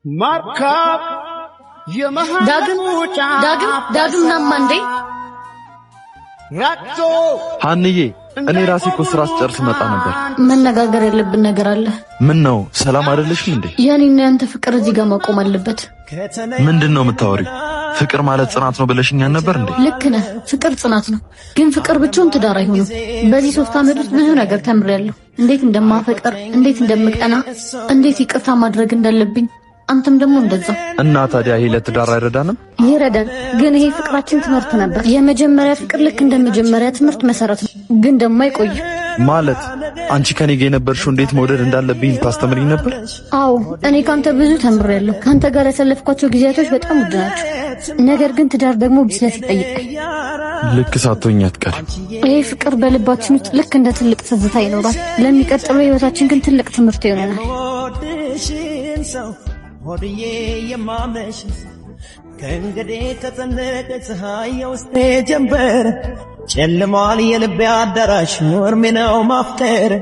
መርከብ ዳግም፣ ዳግም፣ ዳግም ናማ እንዴ! ረግቶ ሀንዬ፣ እኔ ራሴ እኮ ስራ ስጨርስ መጣ ነበር። መነጋገር ያለብን ነገር አለ። ምን ነው፣ ሰላም አይደለሽም እንዴ? የኔና ያንተ ፍቅር እዚህ ጋር ማቆም አለበት። ምንድን ነው የምታወሪው? ፍቅር ማለት ጽናት ነው ብለሽኛል ነበር እንዴ? ልክ ነህ። ፍቅር ጽናት ነው። ግን ፍቅር ብቻውን ትዳር አይሆንም። በዚህ 3 ዓመት ውስጥ ብዙ ነገር ተምሬያለሁ። እንዴት እንደማፈቅር፣ እንዴት እንደምቀና፣ እንዴት ይቅርታ ማድረግ እንዳለብኝ። አንተም ደግሞ እንደዛ። እና ታዲያ ይሄ ለትዳር አይረዳንም? ይረዳል። ግን ይሄ ፍቅራችን ትምህርት ነበር። የመጀመሪያ ፍቅር ልክ እንደ መጀመሪያ ትምህርት መሰረት ነው። ግን ደግሞ አይቆይም። ማለት አንቺ ከኔ ጋር የነበርሽው እንዴት መውደድ እንዳለብኝ ልታስተምሪኝ ነበር? አዎ፣ እኔ ካንተ ብዙ ተምሬያለሁ። ካንተ ጋር ያሳለፍኳቸው ጊዜያቶች በጣም ውድ ናቸው። ነገር ግን ትዳር ደግሞ ብስለት ይጠይቃል። ልክ ሳትሆኝ አትቀሪም። ይሄ ፍቅር በልባችን ውስጥ ልክ እንደ ትልቅ ትዝታ ይኖራል። ለሚቀጥለው ህይወታችን ግን ትልቅ ትምህርት ይሆነናል። ወድሽን ሰው ሆድዬ የማምነሽ ከእንግዲህ ከጠለቀ ፀሐይ የውስጤ ጀንበር ጨልሟል የልቤ አዳራሽ፣ እርሜ ነው ማፍቀር።